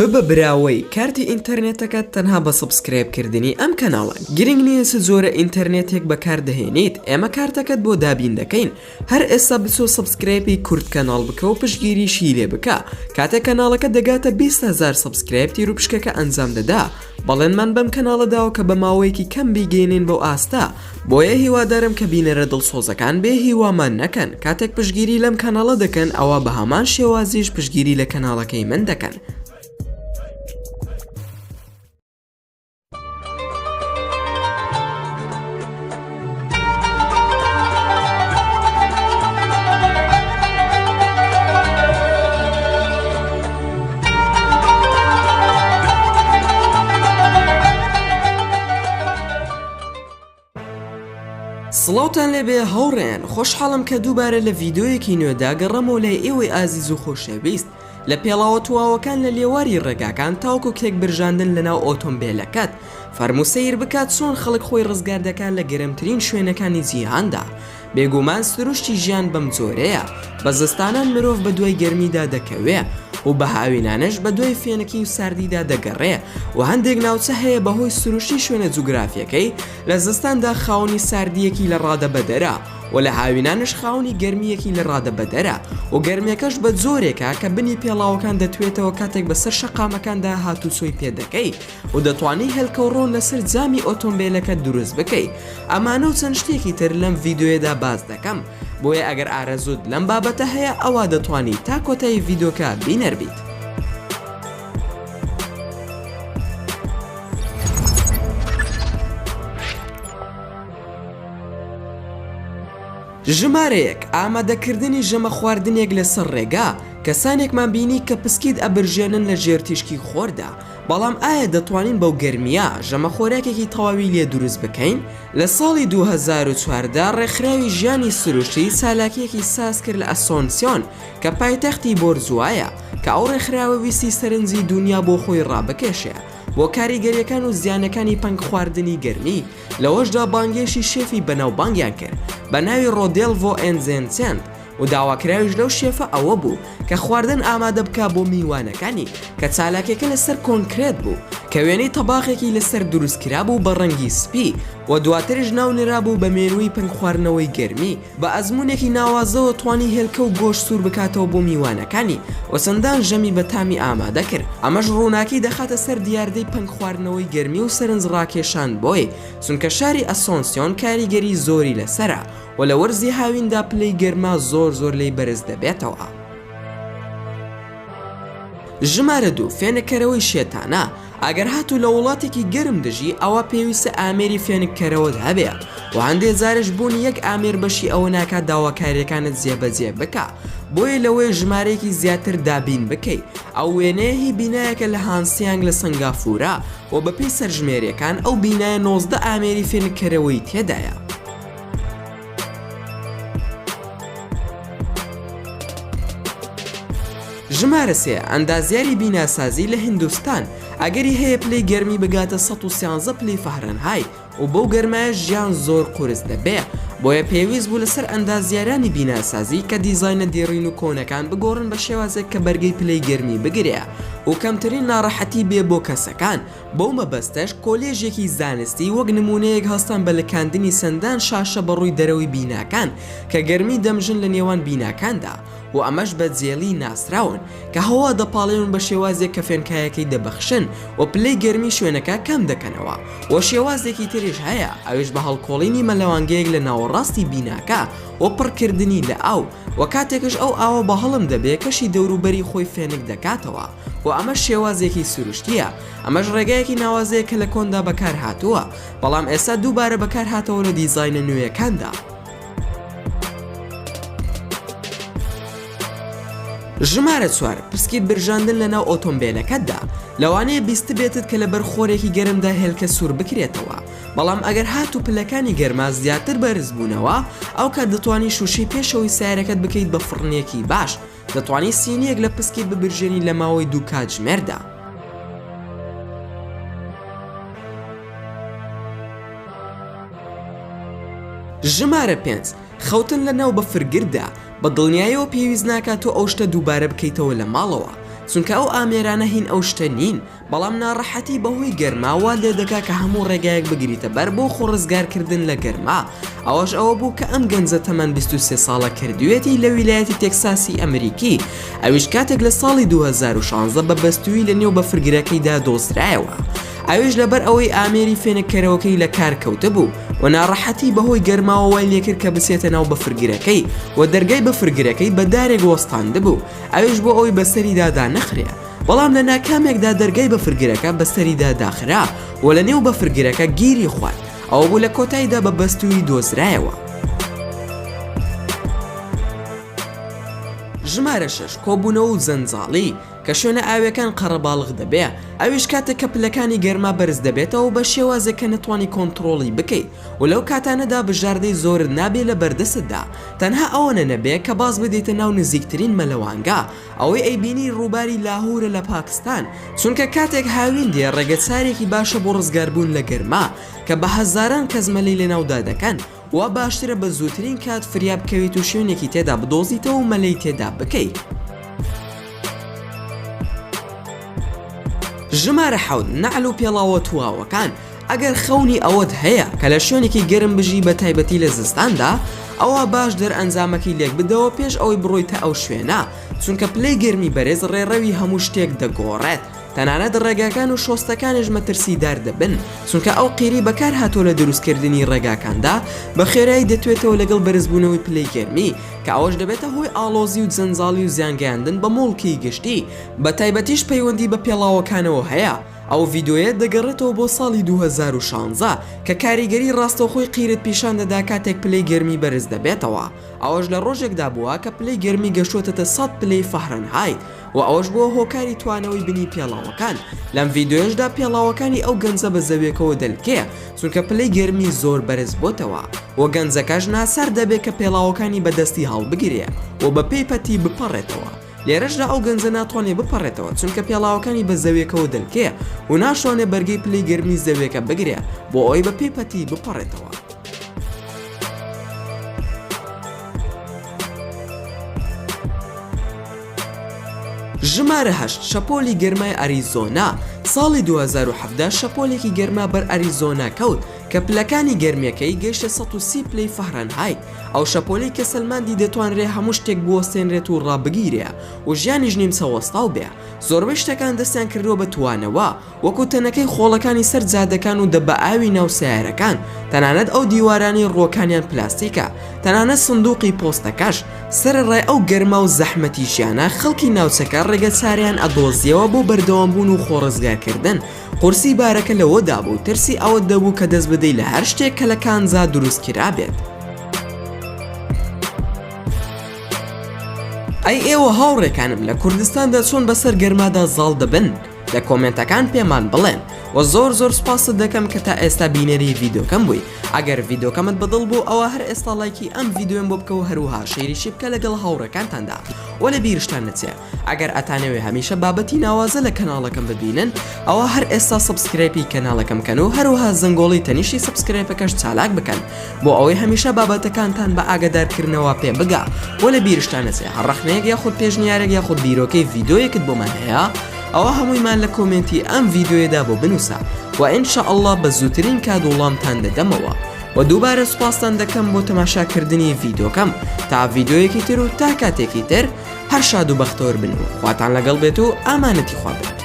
ببە براوەی کارتی ئینتەرنێتەکەت تەنها بە subscribe کردنی ئەم کەناڵە گرنگ نییە چ جۆرە ئینتەرنێتێک بەکار دەهێنیت ئێمە کارتەکەت بۆ دابین دەکەین هەر ئێستا بچۆ subscribe ی کورد کەناڵ بکە و پشتگیریشی لێ بکە کاتێک کەناڵەکە دەگاتە 20 هەزار subscribe تیروپشکەکە ئەنجام دەدا بەڵێنمان بەم کەناڵە داوە کە بە ماوەیەکی کەم بیگەینین بەو ئاستە بۆیە هیوادارم کە بینەرە دڵسۆزەکان بێ هیوامان نەکەن کاتێک پشتگیری لەم کەناڵە دەکەن ئەوا بە هەمان شێوازیش پشتگیری لە کەناڵەکەی من دەکەن. سڵاوتان لێبێ هاوڕێیان خۆشحاڵم کە دووبارە لە ڤیدۆیەکی نوێدا گەڕامەوە لای ئێوەی ئازیز و خۆشەویست لە پێڵاوە تواوەکان لە لێواری ڕێگاکان تاوەکو کێک برژاندن لەناو ئۆتۆمبێلەکەت فەرموو سەیر بکە چۆن خەڵک خۆی ڕزگار دەکات لە گەرمترین شوێنەکانی جیهاندا بێگومان سروشتی ژیان بەم جۆرەیە، بە زستانان مرۆڤ بە دوای گەرمیدا دەکەوێ و بە هاوینانەش بە دوای فێنکی و ساردیدا دەگەڕێ و هەندێک ناوچە هەیە بە هۆی سروشتی شوێنە جوگرافیەکەی لە زستاندا خاوەنی ساردییەکی لە ڕادەبەدەرە و لە هاوینانش خاوەنی گەرمییەکی لە ڕادەبەدەرە و گەرمیەکەش بە جۆرێکە کە بنی پێڵاوەکان دەتوێتەوە کاتێک بەسەر شەقامەکاندا هاتوچۆی پێ دەکەی و دەتوانی هێلکە و ڕۆن لەسەر جامی ئۆتۆمبێلەکەت دروست بکەی ئەمانە و چەند شتێکی تر لەم ڤیدیۆیەدا باس دەکەم بۆیە ئەگەر ئارەزووت لەم بابەتە هەیە ئەوا دەتوانی تا کۆتایی ڤیدیۆکە بینەر بیت. ژمارە یەک، ئامادەکردنی ژەمە خواردنێک لەسەر ڕێگا، کەسانێکمان بینی کە پسکیت ئەبرژێنن لە ژێر تیشکی خۆردا، بەڵام ئایا دەتوانین بەو گەرمییە ژەمە خۆراکێکی تەواوی لێ دروست بکەین؟ لە ساڵی 2014 ڕێکخراوی ژیانی سروشتی چالاکییەکی ساز کرد لە ئەسۆنسیۆن کە پایتەختی بۆرجوایە کە ئەو ڕێکخراوە ویستی سەرنجی دونیا بۆ خۆی ڕابکێشێ بۆ کاریگەرییەکان و زیانەکانی پەنگخواردنی گەرمی لەوەشدا بانگێشی شێفی بەناوبانگیان کرد بە ناوی ڕۆدێلڤۆ ئێنزێنسێنت و داواکراویش لەو شێفە ئەوە بوو کە خواردن ئامادە بکا بۆ میوانەکانی کە چالاکیەکە لەسەر کۆنکرێت بوو کە وێنەی تەباخێکی لەسەر دروست کرابوو بە ڕەنگی سپی و دواتریش ناو نرابوو بە مێنوی پەنگ خواردنەوەی گەرمی بە ئەزموونێکی ناوازەوە توانی هێلکە و گۆشت سوور بکاتەوە بۆ میوانەکانی و چەندان ژەمی بە تامی ئامادە کرد ئەمەش ڕووناکی دەخاتە سەر دیاردەی پەنگ خواردنەوەی گەرمی و سەرنج ڕاکێشان بۆی چونکە شاری ئەسۆنسیۆن کاریگەری زۆری لەسەرە و لە وەرزی هاویندا پلەی گەرما زۆر زۆر لێی بەرز دەبێتەوە. ژمارە دوو، فێنککەرەوەی شێتانە، ئەگەر هاتوو لە وڵاتێکی گەرم دەژی ئەوا پێویستە ئامێری فێنککەرەوەت هەبێ و هەندێ جارش بوونی یەک ئامێر بەشی ئەوە ناکات داواکاریەکانت جێبەجێ بکا بۆیە لەوەیە ژمارەیەکی زیاتر دابین بکەی ئەو وێنەیە هی بینایەکە لە هانسیانگ لە سەنگافورە و بەپێی سەرژمێریەکان ئەو بینایە 19 ئامێری فێنککەرەوەی تێدایە. ژمارە سێ، ئەندازیاری بیناسازی لە هیندستان، ئەگەری هەیە پلەی گەرمی بگاتە 113 پلەی فەهرەنهای و بەو گەرمایەش ژیان زۆر قورس دەبێ، بۆیە پێویست بوو لەسەر ئەندازیارانی بیناسازی کە دیزاینە دێڕین و کۆنەکان بگۆڕن بە شێوازێک کە بەرگەی پلەی گەرمی بگرێ و کەمترین ناڕەحەتی بێ بۆ کەسەکان، بەو مەبەستەش کۆلێژێکی زانستی وەک نموونەیەک هەستان بە لکاندنی چەندان شاشە بە ڕووی دەرەوەی بیناکان کە گەرمی دەمژن لە نێوان بیناکاندا و ئەمەش بە جێڵی ناسراون کە هەوا دەپاڵێون بە شێوازێک کە فێنکایەکەی دەبەخشن و پلەی گەرمی شوێنەکە کەم دەکەنەوە و شێوازێکی تریش هەیە ئەویش بە هەڵکۆڵینی مەلەوانگەیەک لە ناوەڕاستی بیناکە و پڕکردنی لە ئاو و کاتێکش ئەو ئاوە بە هەڵم دەبێ کەشی دەوروبەری خۆی فێنک دەکاتەوە. و ئەمەش شێوازێکی سروشتییە، ئەمەش ڕێگایەکی ناوازەیە کە لە کۆندا بەکارهاتووە، بەڵام ئێستا دووبارە بەکارهاتەوە لە دیزاینە نوێیەکاندا. ژمارە چوار، پسکیت برژاندن لەناو ئۆتۆمبێلەکەتدا، لەوانەیە بیستبێتت کە لەبەر خۆرێکی گەرمدا هێلکە سوور بکرێتەوە، بەڵام ئەگەر هاتوو پلەکانی گەرما زیاتر بەرزبوونەوە، ئەوکات دەتوانی شووشەی پێشەوەی سەیارەکەت بکەیت بە فڕنێکی باش، دەتوانی سینییەک لە پسکیت ببرژێنی لە ماوەی دوو کاتژمێردا. ژمارە پێنج، خەوتن لە ناو بەفرگردا، بە دڵنیایەوە پێویست ناکات تۆ ئەو شتە دووبارە بکەیتەوە لە ماڵەوە. چونکە ئەو ئامێرانە هین ئەو شتە نین، بەڵام ناڕەحەتی بەهۆی گەرما وات لێدەکا کە هەموو ڕێگایەک بگریتە بەر بۆ خۆ ڕزگارکردن لە گەرما، ئەوەش ئەوە بوو کە ئەم گەنجە تەمەن 23 ساڵە کردویەتی لە ویلایەتی تێکساسی ئەمریکی، ئەویش کاتێک لە ساڵی 2016 بە بەستوویی لە نێو بەفرگرەکەیدا دۆزرایەوە. ئەویش لەبەر ئەوەی ئامێری فێنککەرەوەکەی لە کار کەوتبوو و ناڕەحەتی بەهۆی گەرماوە وای لێکرد کە بچێتە ناو بەفرگرەکەی و دەرگای بەفرگرەکەی بە دارێک وەستاندبوو ئەویش بۆ ئەوەی بەسەریدا دانەخرێ بەڵام لە ناکامێکدا دەرگای بەفرگرەکە بەسەریدا داخرا و لە نێو بەفرگرەکە گیری خوارد ئەوە بوو لە کۆتاییدا بە بەستوویی دۆزرایەوە. ژمارە شەش، کۆبوونەوە و جەنجاڵی، کە شوێنە ئاویەکان قەڕەباڵغ دەبێ، ئەویش کاتێک کە پلەکانی گەرما بەرز دەبێتەوە بە شێوازێک کە نەتوانی کۆنتڕۆڵی بکەی و لەو کاتانەدا بژاردەی زۆرت نابێ لە بەردەستتدا تەنها ئەوەنە نەبێ کە باز بدەیتە ناو نزیکترین مەلەوانگە ئەوەی ئەیبینی ڕووباری لاهورە لە پاکستان چونکە کاتێک هاوین دێ ڕێگە چارێکی باشە بۆ ڕزگاربوون لە گەرما کە بە هەزاران کەس مەلەی لەناودا دەکەن وا باشترە بە زووترین کات فریا بکەویت و شوێنێکی تێدا بدۆزیتەوە و مەلەی تێدا بکەی. ژمارە حەوت، نەعل و پێڵاوە تواوەکان، ئەگەر خەونی ئەوەت هەیە کە لە شوێنێکی گەرم بژی بە تایبەتی لە زستاندا ئەوا باش دەرئەنجامەکەی لێک بدەوە پێش ئەوەی بڕۆیتە ئەو شوێنە چونکە پلەی گەرمی بەرز ڕێڕەوی هەموو شتێک دەگۆڕێت تەنانەت ڕێگاکان و شۆستەکانیش مەترسیدار دەبن، چونکە ئەو قیرەی بەکارهاتووە لە دروستکردنی ڕێگاکاندا بە خێرایی دەتوێتەوە لەگەڵ بەرزبوونەوەی پلەی گەرمی، کە ئەوەش دەبێتە هۆی ئاڵۆزی و جەنجاڵی و زیانگەیاندن بە موڵکی گشتی، بەتایبەتیش پەیوەندی بە پێڵاوەکانەوە هەیە. ئەو ڤیدۆیە دەگەڕێتەوە بۆ ساڵی 2016 کە کاریگەری ڕاستەوخۆی قیرت پیشان دەدا کاتێک پلەی گەرمی بەرز دەبێتەوە، ئەوەش لە ڕۆژێکدا بووە کە پلەی گەرمی گەشتووەتەتە 100 پلەی فاهرنهایت. و ئەوەش بووە هۆکاری توانەوەی بنی پێڵاوەکان، لەم ڤیدۆیەشدا پێڵاوەکانی ئەو گەنجە بە زەویەکەوە دەلکێ چونکە پلەی گەرمی زۆر بەرز بۆتەوە و گەنجەکەش ناچار دەبێ کە پێڵاوەکانی بە دەستی هەڵبگرێ و بە پێی پەتی بپەڕێتەوە لێرەشدا ئەو گەنجە ناتوانێ بپەڕێتەوە چونکە پێڵاوەکانی بە زەویەکەوە دەلکێ و ناشتوانێ بەرگەی پلەی گەرمی زەویەکە بگرێ بۆ ئەوەی بە پێی پەتی بپەڕێتەوە. ژمارە هەشت، شەپۆلی گەرمای ئەریزۆنا، ساڵی 2017 شەپۆلێکی گەرما بەر ئەریزۆنا کەوت کە پلەکانی گەرمییەکەی گەیشتە 130 پلەی فەهرەنهایت، ئەو شەپۆلەی کە سەلماندی دەتوانرێ هەموو شتێک بوەستێنرێت و ڕابگیرێ و ژیانیش نیمچە وەستاو بێ. زۆربەی شتەکان دەستیان کردووە بە توانەوە، وەکو تەنەکەی خۆڵەکانی سەر جادەکان و دەبە ئاوی ناو سەیارەکان، تەنانەت ئەو دیوارانەی ڕووەکانیان پلاستیکە، تەنانەت سندوقی پۆستەکەش، سەرەڕای ئەو گەرما و زەحمەتی ژیانە، خەڵکی ناوچەکە ڕێگە چارەیان ئەدۆزیەوە بۆ بەردەوام بوون و خۆ ڕزگار کردن، قورسی بارەکە لەوەدا بوو ترسی ئەوەت دەبوو کە دەست بدەی لە هەر شتێک کە لە کانزا دروست کرابێت. ئەی ئێوە هاوڕێکانم لە کوردستاندا چۆن بەسەر گەرمادا زاڵ دەبن؟ لە کۆمێنتەکان پێمان بڵێن وە زۆر زۆر سوپاست دەکەم کە تا ئێستا بینەری ڤیدۆکەم بووی ئەگەر ڤیدۆکەمت بەدڵ بوو ئەوە هەر ئێستا ڵایکی ئەم ڤیدۆیەم بۆ بکە و هەروەها share یشی بکە لەگەڵ هاوڕێکانتاندا وە لە بیرشتان نەچێ ئەگەر ئەتانەوێ هەمیشە بابەتی ناوازە لە کەناڵەکەم ببینن ئەوە هەر ئێستا subscribe ی کەناڵەکەم بکەن و هەروەها زەنگۆڵی تەنیشتی subscribe ەکەش چالاک بکەن بۆ ئەوەی هەمیشە بابەتەکانتان بە ئاگادارکردنەوە پێ بگا وە لە بیرشتان نەچێ هەر ڕەخنەیەک یاخود پێشنیارێک یاخود بیرۆکەی ڤیدۆیەکت بۆمان هەیە ئەوە هەموویمان لە کۆمێنتی ئەم ڤیدۆیەدا بۆ بنووسە و ان شاء اللە بە زووترین کات وڵامتان دەدەمەوە وە دووبارە سوپاستان دەکەم بۆ تەماشاکردنی ڤیدۆکەم تا ڤیدۆیەکی تر و تا کاتێکی تر هەر شاد و بەختەوەر بن و خواتان لەگەڵ بێت و ئامانەتی خوا بن.